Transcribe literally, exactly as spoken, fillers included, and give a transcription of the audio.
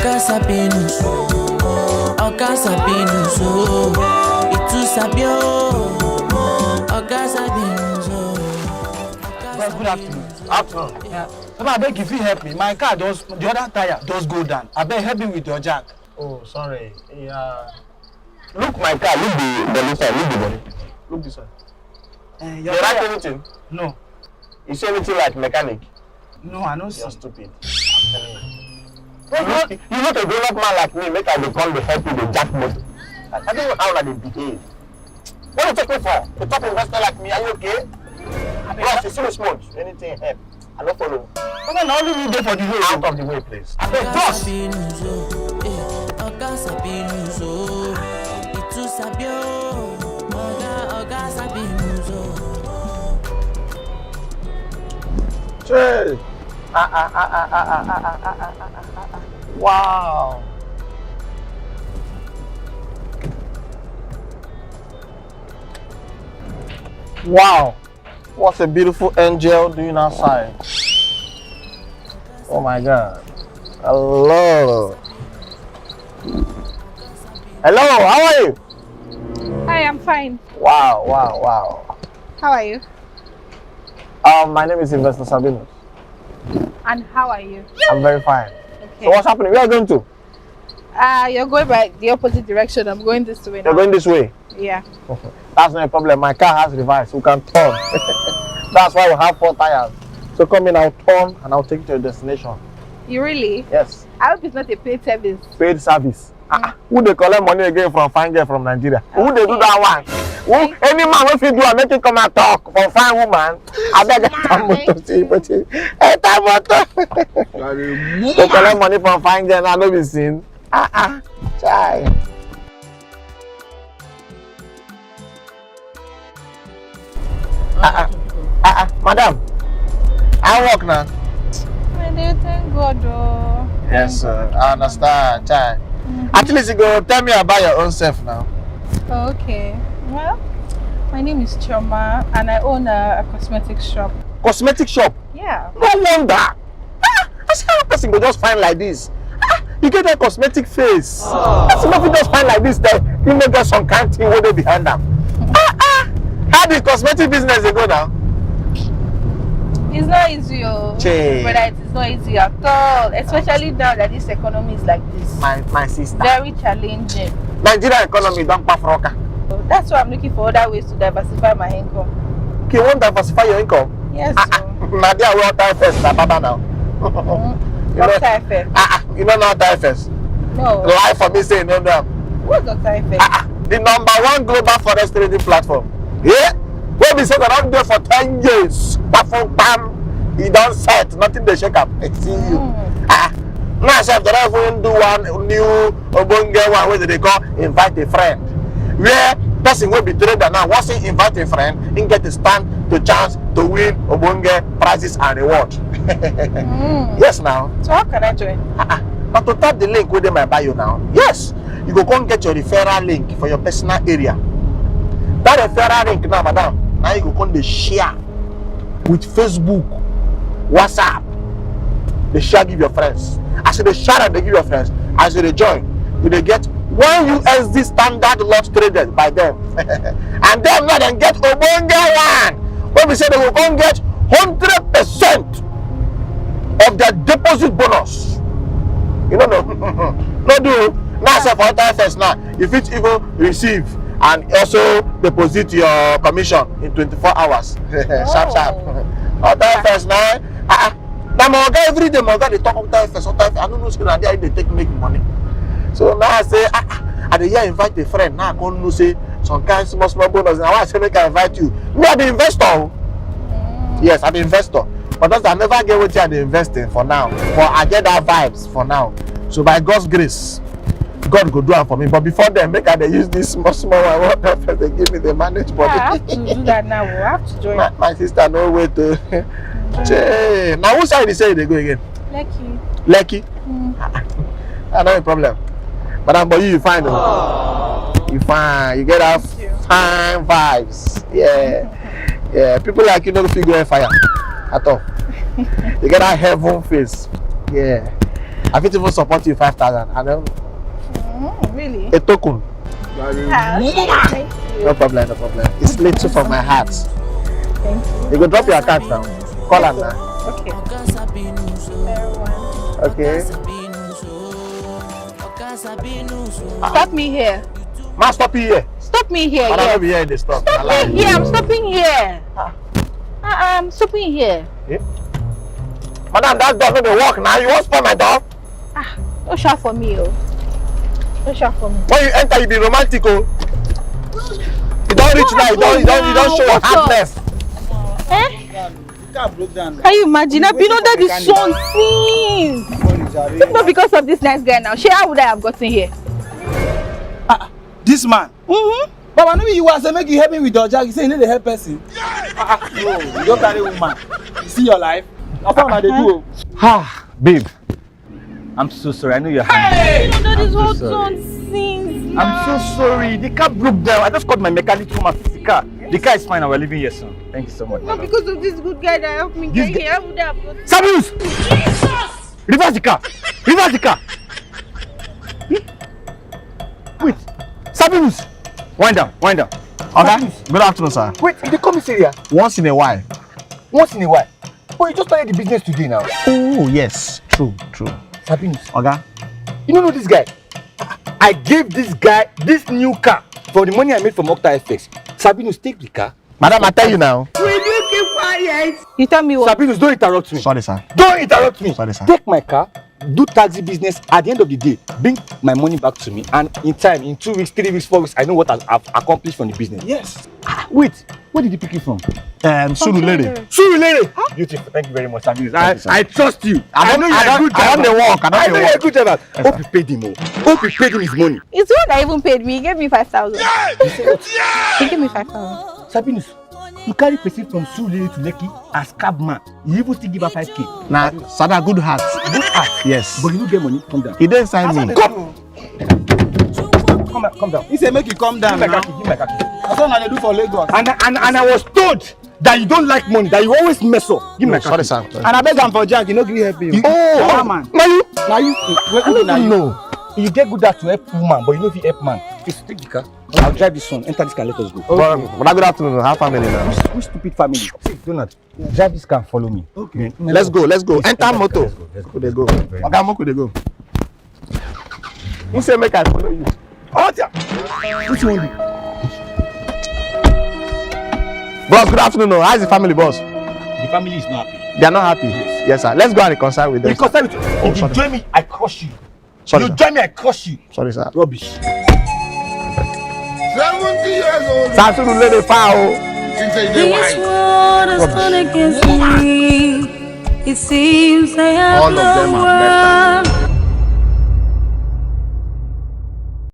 Oga Sabinus, Oga Sabinus, oh, e too sabi o. Oga Sabinus, oh. Well, good afternoon. Afternoon. Yeah. Baba, abeg, if you help me, my car just, the other tire just go down. Abeg, help me with your jack. Oh, sorry. Yeah. Look my car, look the body side, look the body. Look this one. Eh, your You write tire anything? No. You see anything like mechanic? No, I no see. You're stupid. I'm telling you. You look, you look a grown-up man like me, make I dey come dey help you dey jack motor. I, I don't know how una dey behave. What you take me for? A top investor like me, are you okay? Bros, you see this month, anything help. I no follow. Oga, na only me dey for the road. Out of the way, please. Abeg, Oga bros. Sabinus, oh, eh, Oga Sabinus, oh, e too sabi o. Oga, Oga Sabinus, oh. Hey. Ah, ah, ah, ah. Wow. Wow. What a beautiful angel doing outside. Oh my God. Hello. Hello, how are you? Hi, I'm fine. Wow, wow, wow. How are you? Um, my name is Investor Sabinus. And how are you? I'm very fine. Okay. So what's happening? Where are you going to? Uh, you're going by the opposite direction. I'm going this way You're now. going this way? Yeah. That's no problem. My car has reverse. We can turn. That's why we have four tires. So come in, I'll turn and I'll take you to your destination. You really? Yes. I hope it's not a paid service. Paid service. Ah, ah. Who dey collect money again from fine girl from Nigeria? Who dey do Okay. that one? Who, Thank any man wey fit do am, make him come and talk for fine woman. Abeg, enter motor, see wetin. Enter motor. You are a woman. To collect money from fine girl now, no be sin. Ah, ah. Chai. Ah, ah. Ah, ah. Madam, I work now. I dey thank God, oh. Yes, Thank sir. God. I understand. Chai. Mm-hmm. At least you go tell me about your own self now. Okay. Well, my name is Chioma, and I own a, a cosmetic shop. Cosmetic shop? Yeah. No wonder. Ah, I say how person go just fine like this. Ah, you get that cosmetic face. Person no fit just fine like this. Then you no get some kind thing wey dey behind am. Ah, ah. How the cosmetic business dey go now? It's not easy, oh. Chey. Brother, it is not easy at all, especially now that this economy is like this. My, my sister. Very challenging. Nigeria economy don kpafroka. That's why I'm looking for other ways to diversify my income. Okay, you wan diversify your income? Yes, Ah, ah, sir. Na there wey Otta F S na baba now. Mm, You know, Otta F S. ah, ah, you no know Otta F S? No. Lie for me say you no know am. What's Otta F S? Ah, ah, the number one global forex trading platform. Yeah? Wey be say dem don dey for ten years. Kpafo kpam. E don set, nothing dey shake am. I see you. Mm. Ah, now sef, dem don even do one new ogbonge one wey dem dey call invite a friend. Where person wey be trader now, once he invite a friend, he get a stand to chance to win ogbonge prizes and reward. Mm. Yes, now. So how can I join? Ah, ah. But to tap the link wey dey my bio now. Yes, you go come get your referral link for your personal area. That referral link now, madam, now you go come dey share with Facebook, WhatsApp. Dey share give your friends. As you dey share am dey give your friends, as you dey join, you dey get one U S D standard lot traded by them. And then now dem get ogbonge one wey be say dem go come get hundred percent of their deposit bonus. You no know? No do. Now sef for Otta F S now, you fit even receive and also deposit your commission in twenty-four hours. Sharp, sharp. Oh. Otta F S now, ah, ah. Na my oga every day, my oga dey talk Otta F S, Otta F S. I no know say na there I dey take make money. So now I say, ah, ah, I dey here invite a friend. Now I come know say some kind small, small bonus. Now I say make I invite you. Me, I be investor, oh. Mm. Yes, I be investor. But just I never get wetin I dey invest in for now. But I get that vibes for now. So by God's grace, God go do am for me. But before then, make I dey use this small, small one. What person dey give me the manage body? Ah, I have to do that now. I have to join. My, my sister, no way to. Enjoy. Chey, now which side you say you dey go again? Lekki. Lekki? Mm. Ah, ah. Ah, no problem. Madam, but you, you fine, oh. You fine. You get that Thank you. Fine vibes. Yeah. Yeah. People like you no fit go fire at all. You get that heaven face. Yeah. I fit even support you five thousand. I don't. Mm, really? A token. Ah, okay, thank you. No problem, no problem. It's little from my heart. Thank you. You go drop your account now. Call her now. Okay. Okay. Stop me here. Ma, stop you here. Stop me here. Madam, Yes. no be here in the store. Stop me here. I'm stopping here. Uh, I'm stopping here. Eh? Madam, that door no dey work now. You wan spoil my door? Ah, no shout for me, oh. No shout for me. When you enter, you be romantic, oh. You don reach now. You don, you don, you don show your hardness. Eh? Car broke down. Can you imagine? I've been under the sun since. If not because of this nice guy now, shey, how would I have gotten here? This man. Mm-hmm. Baba, no be you wan say make you help me with your jack. You say you no dey help person. Ah, ah, no, you don carry woman. You see your life. Na fun una dey do o. Ha, babe. I'm so sorry. I know you're hungry. I've been under this I'm hot so sorry. sun since. I'm so sorry. The car broke down. I just called my mechanic to come and fix the car. The car is fine and we're leaving here soon. Thank you so much. Not Madam. Because of this good guy that helped me This get guy- here, how would I have gotten? Sabinus! Reverse the car! Reverse the car! Wait! Sabinus! Wind down, wind down. Okay. Good afternoon, sir. Wait, you dey come this area Once in a while. once in a while. But you just started the business today now. Oh yes, true, true. Sabinus, Okay. you don't know this guy? I gave this guy this new car for the money I made from Octa F X. Sabinus, take the car. Madam, I tell you now. Will you keep quiet? You tell me what? Sabinus, don't interrupt me. Sorry, sir. Don't interrupt me. Sorry, sir. Take my car, do taxi business. At the end of the day, bring my money back to me. And in time, in two weeks, three weeks, four weeks, I know what I've, I've accomplished from the business. Yes. Wait, where did he pick you from? Um, Surulere. Surulere. Beautiful. Thank you very much, Sabinus. I, you, sir. I trust you. I, know you're a good I don't driver. dey work. I I don't know dey you're a work. good driver. Hope you paid him. Oh. Hope you paid him his money. It's the one that even paid me. He gave me five thousand. He gave me five thousand. Sabinus, you carry person from Surulere to Lekki as cab man. You even still give her five K. Na, sir, na good heart. Good heart. Yes. But you no get money. Come down. E dey inside me. Come. Come, come down. He say make you come Give down me my now. car key. Give me my car key. That's what una dey do for Lagos. And, and, and I was told that you don't like money, that you always mess up. Give me my Sorry, car key. Sir. And I beg am for jack, you no gree help me. Oh, Baba man. Now you. Na you. Wait, I don't na even you. Know. You get good at to help woman, but you know if you help man. Please take the car. I'll drive this one. Enter this car. Let us go. But, but good afternoon. How family now? Which, which stupid family? See, Donald, drive this car and follow me. Okay. Let's go. Let's go. Enter motor. Let's go. Let's go. Let's go. Oga, make we dey go. Who say make I follow you? Oh, yeah. Which one? Boss, good afternoon. Oh. How's the family, boss? The family is not happy. They are not happy. Yes, sir. Let's go and reconcile with them. Because if you sorry. Join me, I crush you. Sorry, You sir. Join me, I crush you. Sorry, sir. Rubbish. Seventy years old. Sir, Surulere far o. Think say you dey wise. World is turning against me. It seems I have All of them are messed up.